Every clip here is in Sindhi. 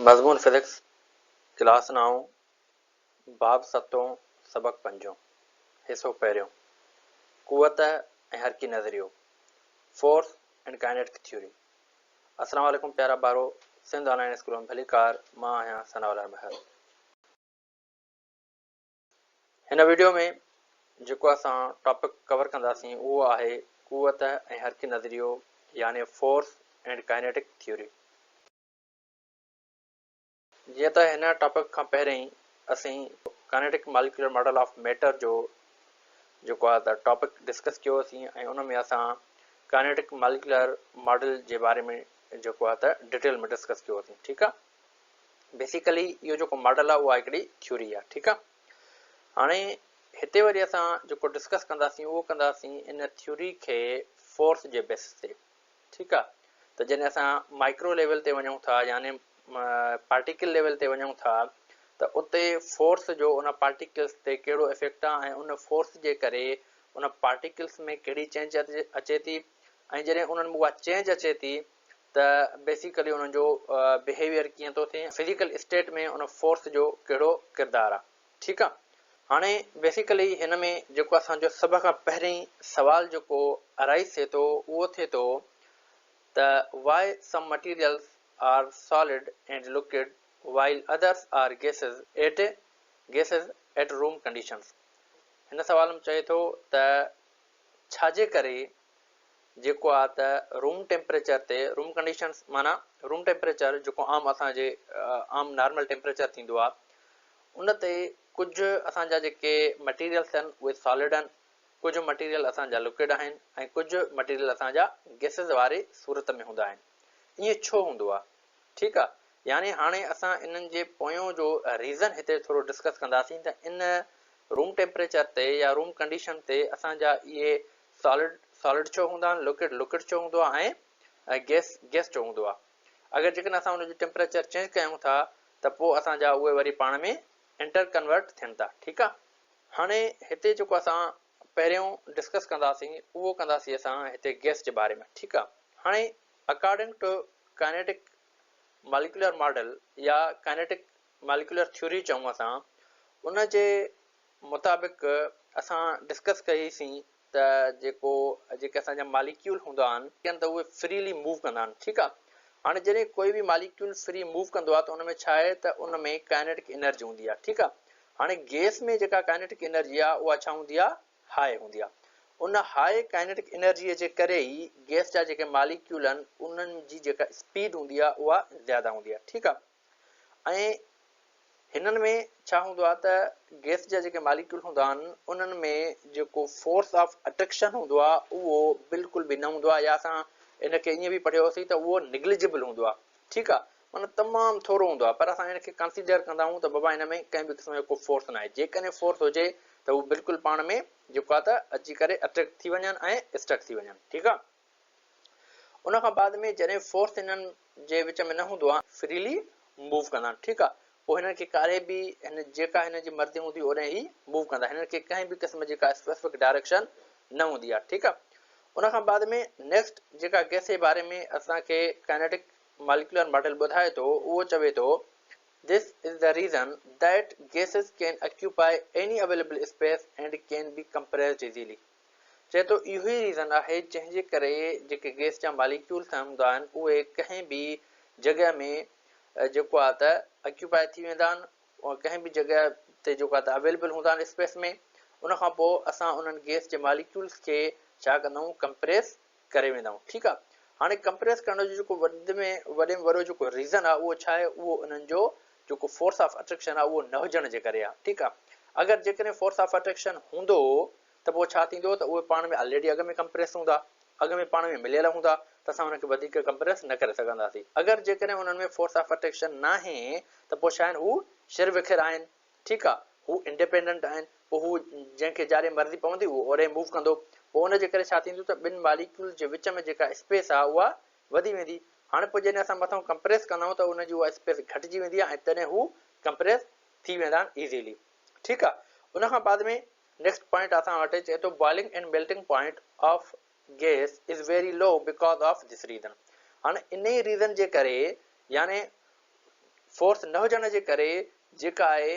مضمون فزڪس، ڪلاس نائون، باب ستون، سبق پنجون، حصو پهريون، قوت ۽ حرڪي نظريو، Force and Kinetic Theory. السلام عليڪم پيارا ٻارو، سنڌ آن لائين اسڪول ۾ ڀليڪار، مان آهيان ثناء الله مهر. هن وڊيو ۾ جيڪو اسان ٽاپڪ ڪور ڪنداسين اهو آهي قوت ۽ حرڪي نظريو يعني فورس اينڊ ڪائنيٽڪ ٿيوري. جيئن ته هن ٽاپڪ کان پهرين اسين kinetic molecular model of matter جو جيڪو آهي ته ٽاپڪ ڊسڪس ڪيوسين ۽ ان ۾ اسان ڪائنيٽڪ ماليڪيولر ماڊل جي باري ۾ جيڪو آهي ته ڊيٽيل ۾ ڊسڪس ڪيوسين ٺيڪ آهي. بيسيڪلي اهو جيڪو ماڊل آهي اها هڪڙي ٿيوري آهي ٺيڪ آهي هاڻي هتي وري اسان جيڪو ڊسڪس ڪنداسين اهو ڪنداسين ان ٿيوري کي فورس جي بيسس تي ٺيڪ آهي ته جڏهن اسان مائڪرو ليول تي وڃون ٿا يعني پارٽيڪل ليول تي وڃون ٿا ته اتي فورس جو ان پارٽيڪلس تي ڪهڙو افيڪٽ آهي ۽ ان فورس جي ڪري ان پارٽيڪلس ۾ ڪهڙي چينج اچي ٿي ۽ جڏهن انهن ۾ اها چينج اچي ٿي ته بيسيڪلي انهن جو بهيويئر ڪيئن ٿو ٿئي فزيڪل اسٽيٽ ۾ ان فورس جو ڪهڙو ڪردار آ ٺيڪ آ هاڻي بيسيڪلي هن ۾ جيڪو اسان جو سڀ کان پهرين سوال جيڪو ارائيز ٿئي ٿو اهو ٿئي ٿو ته why some materials are solid and liquid while others are gases at gases at room conditions هن سوال ۾ چئي ٿو ته ڇاجي ڪري جيڪو آ ته روم ٽيمپريچر تي روم ڪنڊيشنز معنيٰ روم ٽيمپريچر جيڪو عام اسان جي عام نارمل ٽيمپريچر ٿيندو آ ان تي ڪجهه اسان جا جيڪي مٽيريلس آهن اهي سالڊ آهن ڪجهه مٽيريل اسان جا لڪوڊ آهن ۽ ڪجهه مٽيريل اسان جا گيسز واري صورت ۾ هوندا آهن ائين ڇو هوندو آ ٺيڪ آ يعني هاڻي اسان انهن جي پويون جو ريزن هتي ٿورو ڊسڪس ڪنداسين ته ان روم ٽيمپريچر تي يا روم ڪنڊيشن تي اسان جا اهي سالڊ سالڊ ڇو هوندا آهن، لڪوڊ لڪوڊ ڇو هوندو آهي ۽ گيس گيس ڇو هوندو آهي. اگر جيڪڏهن اسان ان جو ٽيمپريچر چينج ڪيون ٿا ته پوء اسان جا اهي وري پاڻ ۾ انٽر ڪنورٽ ٿين ٿا ٺيڪ آهي. هاڻي هتي جيڪو اسان پهريون ڊسڪس ڪنداسين اهو ڪنداسين اسان هتي گيس جي باري ۾ ٺيڪ آهي. هاڻي according to kinetic molecular model يا ڪائنيٽڪ ماليڪيولر ٿيوري چئون اسان ان جي مطابق اسان ڊسڪس ڪئي سين ته جيڪو جيڪي اسان جا ماليڪيول هوندا آهن ته اهي فريلي موو ڪندا آهن ٺيڪ آهي هاڻي جڏهن ڪوئي به ماليڪيول فري موو ڪندو آهي ته ان ۾ ڇا آهي ته ان ۾ ڪائنيٽڪ انرجي هوندي آهي ٺيڪ آهي هاڻي گيس ۾ جيڪا ڪائنيٽڪ انرجي آهي اها ڇا هوندي آهي هاء هوندي آهي ان هاء ڪائنيٽڪ انرجي جي ڪري ئي گيس جا جيڪي ماليڪيول آهن انهن جي جيڪا اسپيڊ هوندي آهي اها زياده هوندي آهي ٺيڪ آهي ۽ هنن ۾ ڇا هوندو آهي ته گئس جا جيڪي ماليڪيول هوندا آهن انهن ۾ جيڪو فورس آف اٽريڪشن هوندو آهي اهو بلڪل به نه هوندو آهي يا اسان ان کي ائين به پڙهيو هوسين ته اهو نگليجبل هوندو آهي ٺيڪ آهي معنيٰ تمام ٿورو هوندو آهي پر اسان ان کي ڪنسيڊر ڪندا آهيون ته بابا هن ۾ ڪنهن به قسم جو ڪو فورس ناهي جيڪڏهن فورس هجي ته هو بلڪل پاڻ ۾ جيڪو آهي ته اچي ڪري اٽريڪٽ ٿي وڃن ۽ اسٽرڪ ٿي وڃن ٺيڪ آهي. ان کان بعد ۾ جڏهن فورس هنن جي وچ ۾ نه هوندو آهي فريلي موو ڪندا آهن ٺيڪ آهي پوء هنن کي ڪاري به هن جيڪا هنن جي مرضي هوندي اوڏانهن هي موو ڪندا هنن کي ڪنهن به قسم جي ڪا اسپيسفڪ ڊائريڪشن نه هوندي آهي ٺيڪ آهي ان کان بعد ۾ نيڪسٽ جيڪا گئس جي باري ۾ اسان کي ڪائنيٽڪ ماليڪيولر ماڊل ٻڌائي ٿو اهو چوي ٿو This is the reason that gases can occupy any available space and can be compressed easily. چئي ٿو اهو ئي ريزن آهي جنهن جي ڪري جيڪي گئس جا ماليڪيولس هوندا آهن اهي ڪنهن به جڳهه ۾ جيڪو آهي ته اڪيوپائي ٿي ويندا آهن ڪنهن به جڳهه تي جيڪو آهي ته اويليبل هوندا آهن اسپيس ۾ ان کان پوء اسان انهن گئس جي ماليڪيولس کي ڇا ڪندا آهيون ڪمپريس ڪري ويندا آهيون ٺيڪ آهي هاڻي ڪمپريس ڪرڻ جو جيڪو وڏ ۾ وڏي ۾ وڏو جيڪو ريزن آهي اهو ڇا آهي اهو انهن جو جيڪو فورس آف اٽريڪشن آهي اهو نه هجڻ جي ڪري آهي ٺيڪ آهي اگر جيڪڏهن فورس آف اٽريڪشن هوندو ته پوء ڇا ٿيندو ته اهي پاڻ ۾ آلريڊي اڳ ۾ ڪمپريس هوندا، اڳ ۾ پاڻ ۾ مليل هوندا ته اسان انهن کي وڌيڪ ڪمپريس نه ڪري سگهنداسين. اگر جيڪڏهن انهن ۾ فورس آف اٽريڪشن ناهي ته پوء ڇا آهن هو شر وکر آهن، ٺيڪ آ، هو انڊيپينڊنٽ آهن، پوء هو جنهن کي جاڏي مرضي پوندي اهو اوڏانهن موو ڪندو، پوء ان جي ڪري ڇا ٿيندو ته ٻن ماليڪيولز جي وچ ۾ جيڪا اسپيس آ اها وڌي ويندي، هاڻي پوء جڏهن اسان مٿئون ڪمپريس ڪندا آهيون ته ان جي اها اسپيس گهٽجي ويندي آهي ۽ تڏهن هو ڪمپريس ٿي ويندا آهن ايزيلي، ٺيڪ آ، ان کان بعد ۾ نيڪسٽ پوائنٽ اسان وٽ چئي ٿو boiling and melting point of gas is very low because of this reason هاڻي انهي ريزن جي ڪري يعني فورس نه هجڻ جي ڪري جيڪا آهي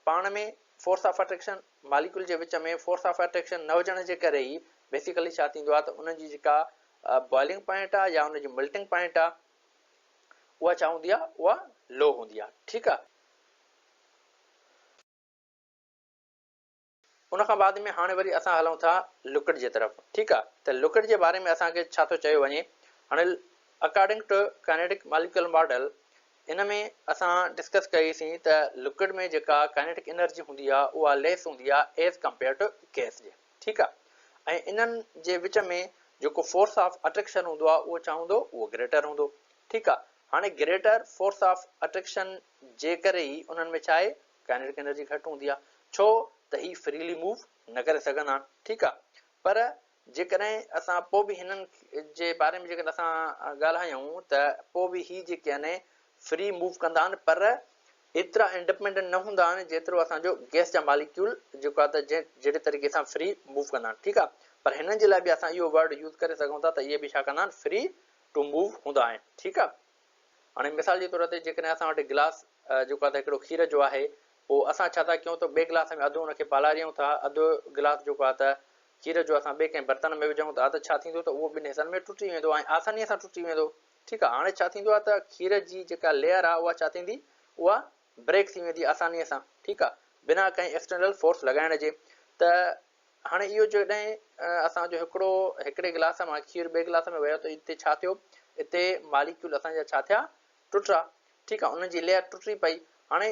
پاڻ ۾ فورس آف اٽريڪشن ماليڪيول جي وچ ۾ فورس آف اٽريڪشن نه هجڻ جي ڪري ئي بيسيڪلي ڇا ٿيندو آهي ته انهن جي جيڪا بوائلنگ پوائنٽ آهي يا ان جي ملٽنگ پوائنٽ آهي اها ڇا هوندي آهي اها لو هوندي آهي ٺيڪ آهي. ان کان بعد ۾ هاڻي وري اسان هلون ٿا لڪڊ جي طرف ٺيڪ آ ته لڪڊ جي باري ۾ اسان کي ڇا ٿو چيو وڃي هاڻي according to kinetic molecular model ان ۾ اسان ڊسڪس ڪئي سين ته لڪڊ ۾ جيڪا ڪائنيٽڪ انرجي هوندي آ اها ليس هوندي آ ايز ڪمپيئر ٽو گيس جي ٺيڪ آ ۽ انهن جي وچ ۾ جيڪو فورس آف اٽريڪشن هوندو آ اهو ڇا هوندو اهو گريٽر هوندو ٺيڪ آ هاڻي گريٽر فورس آف اٽريڪشن جي ڪري ئي انهن ۾ ڇا آهي ڪائنيٽڪ انرجي گهٽ هوندي آهي ڇو ته هي فريلي موو نه ڪري سگهندا آهن ٺيڪ آهي پر جيڪڏهن اسان پوء به هنن جي باري ۾ جيڪڏهن اسان ڳالهايون ته پوء به هي جيڪي آهن فري موو ڪندا آهن پر ايترا انڊپينڊنٽ نه هوندا آهن جيترو اسان جو گيس جا ماليڪيول جيڪو آهي ته جنهن جهڙي طريقي سان فري موو ڪندا آهن ٺيڪ آهي پر هنن جي لاء به اسان اهو ورڊ يوز ڪري سگهون ٿا ته اهي به ڇا ڪندا آهن فري ٽو موو هوندا آهن ٺيڪ آهي. هاڻي مثال جي طور تي جيڪڏهن اسان وٽ گلاس جيڪو آهي ته هڪڙو کير جو آهي پوء اسان ڇا ٿا ڪيون ته ٻئي گلاس ۾ اڌ ان کي پالاريون ٿا اڌ گلاس جيڪو آهي ته کير جو اسان ٻئي ڪنهن برتن ۾ وجهون ٿا ته ڇا ٿيندو ته اهو ٻن حصن ۾ ٽٽي ويندو ۽ آسانيء سان ٽٽي ويندو ٺيڪ آهي هاڻي ڇا ٿيندو آهي ته کير جي جيڪا ليئر آهي اها ڇا ٿيندي اها بريڪ ٿي ويندي آسانيء سان ٺيڪ آهي بنا ڪنهن ايڪسٽرنل فورس لڳائڻ جي ته هاڻي اهو جڏهن اسان جو هڪڙو هڪڙي گلاس مان کير ٻئي گلاس ۾ ويو ته اتي ڇا ٿيو اتي ماليڪيول اسان جا ڇا ٿيا ٽٽا ٺيڪ آهي انهن جي ليئر ٽٽي پئي هاڻي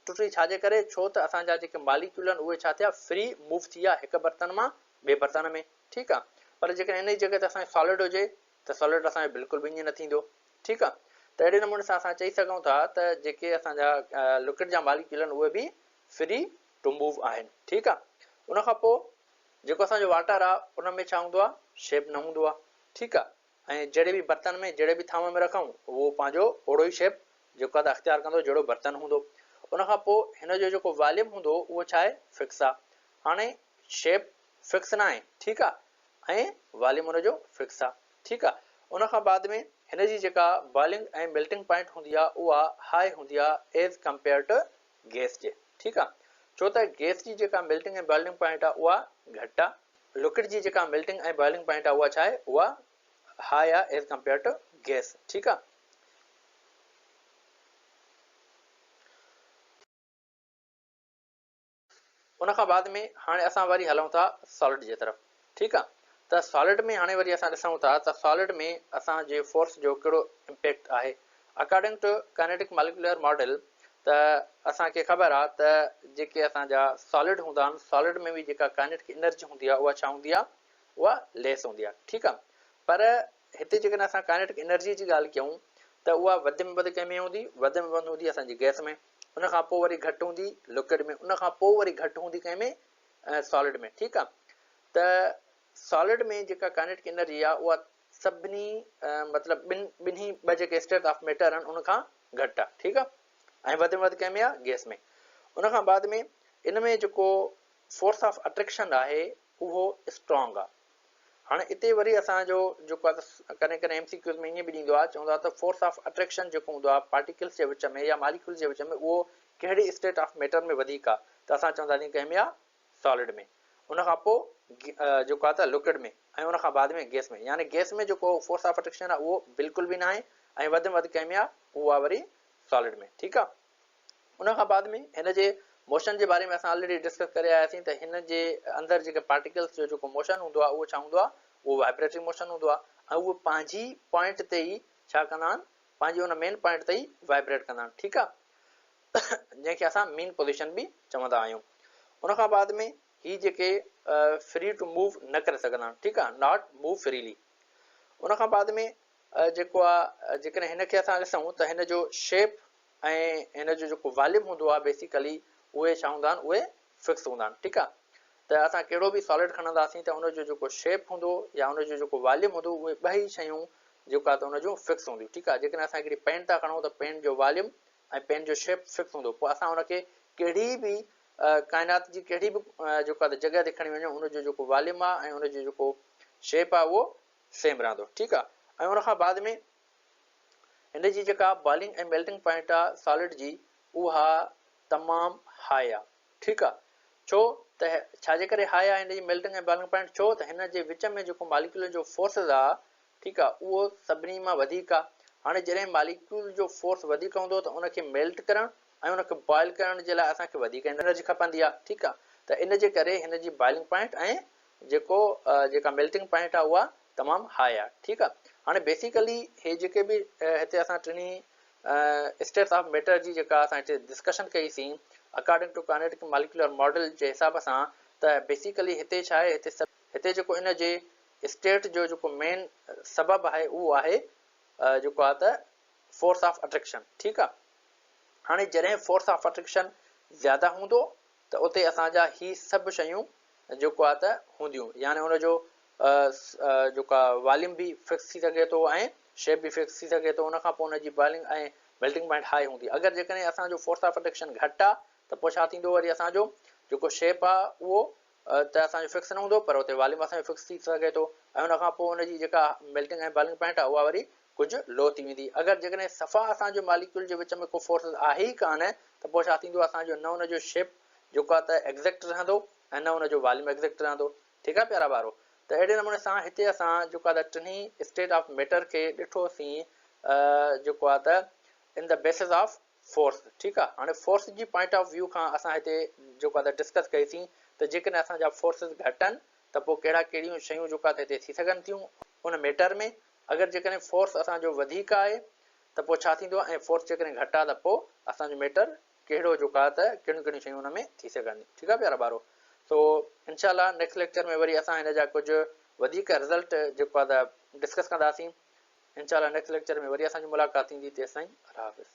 ٽٽي ڇا جي ڪري ڇو ته اسان جا جيڪي ماليڪيول آهن اهي ڇا ٿيا فري موو ٿي ويا هڪ برتن مان ٻئي برتن ۾ ٺيڪ آهي پر جيڪڏهن ان جي جڳهه تي اسان جو سالڊ هجي ته سالڊ اسان جو بلڪل به ائين نه ٿيندو ٺيڪ آهي ته اهڙي نموني سان اسان چئي سگهون ٿا ته جيڪي اسان جا لڪوڊ جا ماليڪيول آهن اهي به فري ٽو موو آهن ٺيڪ آ ان کان پو جيڪو اسان جو واٽر آ ان ۾ ڇا هوندو آ شيپ نه هوندو آ ٺيڪ آ ۽ جهڙي به برتن ۾ جهڙي به ٿانو ۾ رکون اهو پنهنجو اوڙو ئي شيپ جيڪو آ ته اختيار ڪندو جهڙو برتن هوندو ان کان پو هن جو جيڪو واليوم هوندو اهو ڇا آهي فڪس آ هاڻي شيپ فڪس نه آهي ٺيڪ آ ۽ واليوم ان جو فڪس آ ٺيڪ آ ان کان بعد ۾ هن جي جيڪا بوائلنگ ۽ ميلٽنگ پوائنٽ هوندي آ اها هاء هوندي آ ايز ڪمپيئر ٽو گيس جي ٺيڪ آ ڇو ته گيس جي جيڪا ميلٽنگ ۽ بوائلنگ پوائنٽ آ اها گهٽ آ لڪوڊ جي جيڪا ميلٽنگ ۽ بوائلنگ پوائنٽ آ اها ڇا آهي اها هاء آ ايز ڪمپيئر ٽو گيس ٺيڪ آ. ان کان بعد ۾ هاڻي اسان وري هلون ٿا سالڊ جي طرف ٺيڪ آ ته سالڊ ۾ هاڻي وري اسان ڏسون ٿا ته سالڊ ۾ اسان جي فورس جو ڪهڙو امپيڪٽ آهي according to kinetic molecular model ته اسان کي خبر آ ته جيڪي اسان جا سالڊ هوندا آهن سالڊ ۾ به جيڪا ڪائنيٽڪ انرجي هوندي آ اها ڇا هوندي آ اها ليس هوندي آ ٺيڪ آ پر هتي جيڪڏهن اسان ڪائنيٽڪ انرجي جي ڳالهه ڪيون ته اها وڌ ۾ وڌ ڪنهن ۾ هوندي وڌ ۾ وڌ هوندي اسان جي گئس ۾ ان کان پوء وري گهٽ هوندي لڪوڊ ۾ ان کان پوء وري گهٽ هوندي ڪنهن ۾ سالڊ ۾ ٺيڪ آ ته سالڊ ۾ جيڪا ڪائنيٽڪ انرجي آ اها سڀني مطلب ٻن ٻنهي ٻه جيڪي اسٽيٽ آف ميٽر آهن ان کان گهٽ آ ٺيڪ آ ۽ وڌ ۾ وڌ ڪنهن ۾ آ گيس ۾ ان کان بعد ۾ ان ۾ جيڪو فورس آف اٽريڪشن آهي اهو اسٽرانگ آ هاڻي اتي وري اسان جو جيڪو آهي ته ڪڏهن ڪڏهن ايم سي ڪيوز ۾ ائين به ڏيندو آهي چوندو آهي ته فورس آف اٽريڪشن جيڪو هوندو آهي پارٽيڪلس جي وچ ۾ يا ماليڪيولز جي وچ ۾ اهو ڪهڙي اسٽيٽ آف ميٽر ۾ وڌيڪ آهي ته اسان چونداسين ڪنهن ۾ آهي سالڊ ۾ ان کان پوء جيڪو آهي ته لڪوڊ ۾ ۽ ان کان بعد ۾ گيس ۾ يعني گيس ۾ جيڪو فورس آف اٽريڪشن آهي اهو بلڪل به ناهي ۽ وڌ ۾ وڌ ڪنهن ۾ آهي اهو آهي وري سالڊ ۾ ٺيڪ آهي ان کان بعد ۾ هن جي موشن جي باري ۾ اسان آلريڊي ڊسڪس ڪري آياسين ته هن جي اندر جيڪي پارٽيڪلس جو جيڪو موشن هوندو آهي اهو ڇا هوندو آهي اهو وائبريٽري موشن هوندو آهي ۽ اهي پنهنجي پوائنٽ تي ئي ڇا ڪندا آهن پنهنجي ان مين پوائنٽ تي ئي وائبريٽ ڪندا آهن ٺيڪ آهي جنهن کي اسان مين پوزيشن به چوندا آهيون ان کان بعد ۾ هي جيڪي فري ٽو موو نه ڪري سگهندا آهن ٺيڪ آهي not move freely ان کان بعد ۾ جيڪو آهي جيڪڏهن هن کي اسان ڏسون ته هن جو شيپ ۽ هن جو جيڪو واليوم هوندو آهي بيسيڪلي اهي ڇا هوندا آهن اهي فڪس هوندا آهن ٺيڪ آهي ته اسان ڪهڙو به سالڊ کڻنداسين ته ان جو جيڪو شيپ هوندو يا ان جو جيڪو واليوم هوندو اهي ٻئي شيون جيڪو آهي ته ان جون فڪس هونديون ٺيڪ آهي جيڪڏهن اسان هڪڙي پين ٿا کڻون ته پين جو واليوم ۽ پين جو شيپ فڪس هوندو پوء اسان ان کي ڪهڙي به ڪائنات جي ڪهڙي به جيڪو آهي ته جڳهه تي کڻي وڃون ان جو جيڪو واليوم آهي ۽ ان جو جيڪو شيپ آهي اهو سيم رهندو ٺيڪ آهي ۽ ان کان بعد ۾ هن جي جيڪا بوائلنگ ۽ ميلٽنگ پوائنٽ آ سالڊ جي اها تمام هاء آ ٺيڪ آ ڇو ته ڇا جي ڪري هاء آ هن جي ميلٽنگ ۽ بوائلنگ پوائنٽ ڇو ته هن جي وچ ۾ جيڪو ماليڪيولن جو فورسز آ ٺيڪ آ اهو سڀني مان وڌيڪ آ هاڻي جڏهن ماليڪيول جو فورس وڌيڪ هوندو ته ان کي ميلٽ ڪرڻ ۽ ان کي بوائل ڪرڻ جي لاء اسان کي وڌيڪ انرجي کپندي آ ٺيڪ آ ته ان جي ڪري هن جي بوائلنگ پوائنٽ ۽ جيڪو جيڪا ميلٽنگ پوائنٽ آ اها تمام هاء آ ٺيڪ آ هاڻي بيسيڪلي هي جيڪي به هتي اسان ٽنهي اسٽيٽس آف ميٽر جي جيڪا اسان هتي ڊسڪشن ڪئي سين according to kinetic molecular model جي حساب سان ته بيسيڪلي هتي ڇا آهي هتي هتي جيڪو ان جي اسٽيٽ جو جيڪو مين سبب آهي اهو آهي جيڪو آهي ته فورس آف اٽريڪشن ٺيڪ آهي هاڻي جڏهن فورس آف اٽريڪشن زياده هوندو ته اتي اسان جا هي سڀ شيون جيڪو آهي ته هونديون يعني ان جو جيڪو آهي واليوم به فڪس ٿي سگهي ٿو ۽ شيپ به فڪس ٿي سگهي ٿو ان کان پوء ان جي بوائلنگ ۽ ميلٽنگ پوائنٽ هاء هوندي اگر جيڪڏهن اسان جو فورس آف اٽريڪشن گهٽ آهي ته پوء ڇا ٿيندو وري اسان جو جيڪو شيپ آهي اهو ته اسان جو فڪس نه هوندو پر اتي واليوم اسان جو فڪس ٿي سگهي ٿو ۽ ان کان پوء ان جي جيڪا ميلٽنگ ۽ بوائلنگ پوائنٽ آهي اها وري ڪجهه لو ٿي ويندي. اگر جيڪڏهن صفا اسان جو ماليڪيول جي وچ ۾ ڪو فورسز آهي ئي ڪانه ته پوء ڇا ٿيندو اسان جو نه ان جو شيپ جيڪو آهي ته ايگزيڪٽ رهندو ۽ نه ان جو واليوم ايگزيڪٽ رهندو. ٺيڪ آهي پيارا ٻارو ته اهڙي نموني سان هتي اسان جيڪو آهي ته ٽنهي اسٽيٽ آف ميٽر کي ڏٺو سين جيڪو آهي ته in the basis of force ٺيڪ آهي هاڻي فورس جي پوائنٽ آف ويو کان اسان هتي جيڪو آهي ته ڊسڪس ڪئي سين ته جيڪڏهن اسان جا فورسز گهٽ آهن ته پوء ڪهڙا ڪهڙيون شيون جيڪو آهي ته هتي ٿي سگهن ٿيون ان ميٽر ۾ اگر جيڪڏهن فورس اسان جو وڌيڪ آهي ته پوء ڇا ٿيندو ۽ فورس جيڪڏهن گهٽ آهي ته پوء اسان جو ميٽر ڪهڙو جيڪو آهي ته ڪهڙيون ڪهڙيون شيون ان ۾ ٿي سگهن ٿيون ٺيڪ آهي پيارا ٻارو سو انشاء الله نيڪسٽ ليڪچر ۾ وري اسان هن جا ڪجهه وڌيڪ رزلٽ جيڪو آهي ته ڊسڪس ڪنداسين انشاء الله نيڪسٽ ليڪچر ۾ وري اسان جي ملاقات ٿيندي تيستائين الله حافظ.